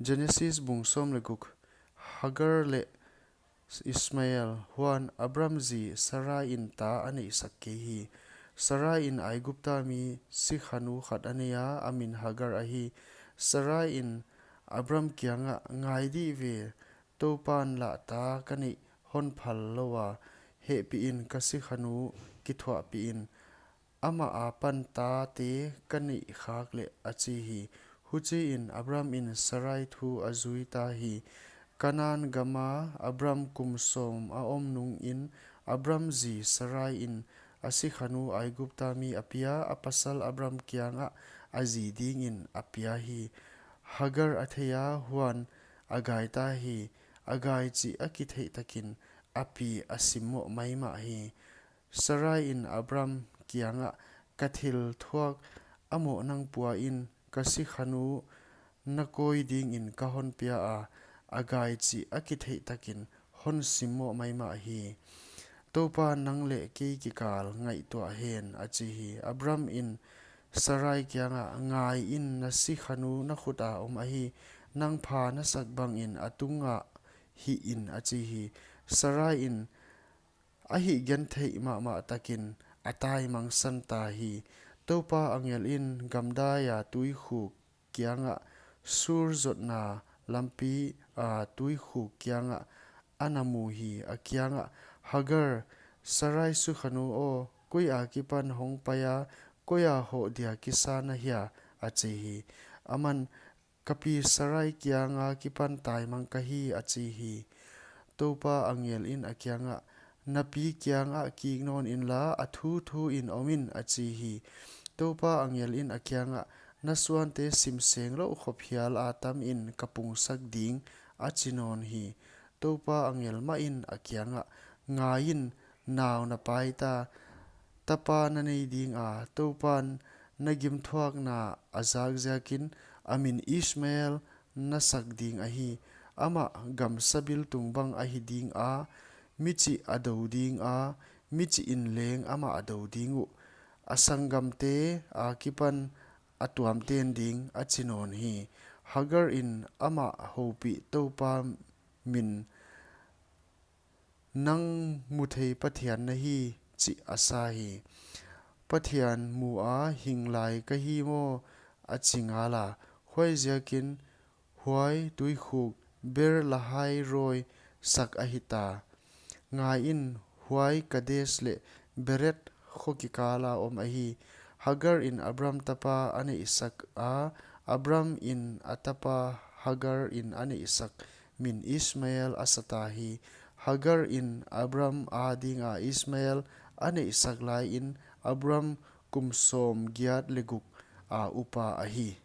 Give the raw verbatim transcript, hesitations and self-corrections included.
Genesis bung sawm leh guk. Hagar leh Ishmael. Huan, Abram zi Sarai in ta a neihsak kei hi. Sarai in Aigupta mi sikhanu khat a nei a, a min Hagar ahi. Sarai in Abram kiangah, Ngai dih ve, Toupan lah ta ka neih hon phal lou a, hehpih in ka sikhanu kithuahpih in, amah apan tate ka neih khak leh, a chi hi. Huchiin Abram in Sarai thu a zui ta hi. Kanan gama Abram kum sawm a om nungin, Abram zi Sarai in a sikhanu Aigupta mi a pia, a pasal Abram kiangah a zi dingin a pia hi. Hagar a thei a, huan a gai ta hi. A gai chih a kitheih takin a pi a simmoh maimah hi. Sarai in Abram kiangah, Ka thil thuak a mohna pua in, ka sikhanu na kawi dingin ka hon pia a, a gai chih a kitheih takin hon simmoh maimah hi. Toupa, nang leh kei kikal ngaihtuah hen, a chi hi. Abram in Sarai kiangah, Ngai in, na sikhanu na khut a om ahi, nang pha na sak bangin a tungah hih in, a chi hi. Sarai in a hih gentheih mahmah takin a taimangsan ta hi. Toupa angel in gamdai a tuikhuk kiangah, Sur zotna lampi a tuikhuk kiangah a na mu hi. A kiangah, Hagar, Sarai sikhanu aw, koi akipan hong pai a, koi a hoh dia kisa na hia? a chi hi. Aman, Ka pi Sarai kiang akipan taimang ka hi, a chi hi. Toupa angel in a kiangah, Na pi kiangah kik nawn inla, a thu thu in om in, a chi hi. Toupa angel in a kiangah, Na suante sim seng louh khop hial a tam in ka pungsak ding, a chi nawn hi. Toupa angel mah in a kiangah, Ngai in, nau na pai ta, tapa na nei ding a, Toupan na gimthuakna a zak ziakin a min Ishmael na sak ding ahi. Amah gamsa biltung bang ahi ding a, michih a dou ding a, michih in leng amah a dou ding uh. A sanggamte akipan a tuamten ding, a chi nawn hi. Hagar in amah houpih Toupa min, Nang muthei Pathian na hi, chih a sa hi. Pathian mu a hing lai ka hi maw, a chi ngal a. Huaiziakin huai tuikhuk Beer-lahai-roi sak ahi ta. Ngai in, huai Kades leh Bered kho kikal a om ahi. Hagar in Abram tapa a neihsak a, Abram in a tapa Hagar in a neihsak min Ishmael a sa ta hi. Hagar in Abram a ding a Ishmael a neihsak lai in Abram kum sawm giat leh guk a upa ahi.